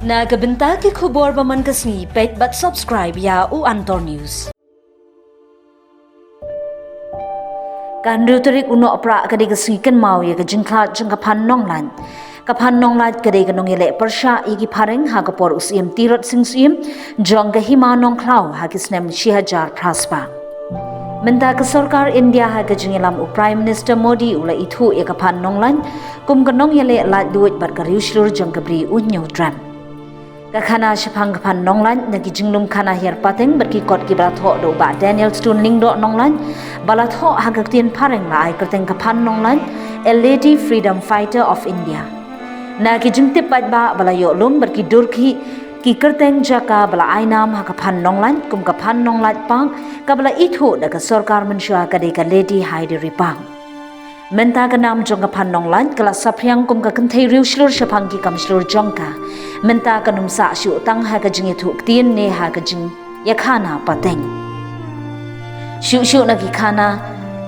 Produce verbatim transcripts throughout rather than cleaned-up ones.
Na ka bynta ki khubor ba man ka sngi, peit bad subscribe ïa u Antor News. Ka hynriew tarik u Nohprah ka dei ka sngi kynmaw ïa ka jingkhlad jong ka Phan Nonglait. Ka Phan Nonglait ka dei ka nongïaleh pyrshah ïa ki phareng ha ka por u Syiem Tirot Sing Syiem jong ka Hima Nongkhlaw ha ki snem shi hajar phra spah. Mynta ka sorkar India ha ka jingïalam u Prime Minister Modi u la ithuh ïa ka Phan Nonglait kum ka nongïaleh laitluid bad ka riewshlur jong ka Bri u Hynñiewtrep. Ka khana shaphang ka Phan Nonglait na ki jinglum khana hiar pateng bad ki kot kiba la thoh da u Bah Daniel Stone Lyngdoh Nonglait, ba la thoh ha ka ktien phareng, la ai kyrteng ka Phan Nonglait, a lady freedom fighter of India. Na ki jingtip paidbah ba la ïoh lum bad ki dur khih, ki kyrteng jaka ba la ai nam ha ka Phan Nonglait kum ka Phan Nonglait Park, kaba la ithuh da ka sorkar mynshuwa ka dei ka Lady Hyderi Park. Mynta ka nam jong ka Phan Nonglait ka la saphriang kum ka kynthei riewshlur shaphang ki kam shlur jong ka. Mynta kan ym sah shuh tang ha ka jingïathuh ktien ne ha ka jingïakhana pateng. Shuh shuh na ki khana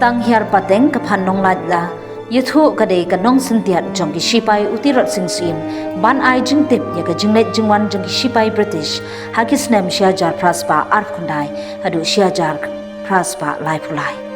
tang hiar pateng, ka Phan Nonglait la ïathuh ka dei ka nongsyntiat jong ki shipai u Tirot Sing Syiem ban ai jingtip ïa ka jingleit jingwan jong ki shipai British ha ki snem shi hajar phra spah arphew khyndai haduh shi hajar phra spah laiphew lai.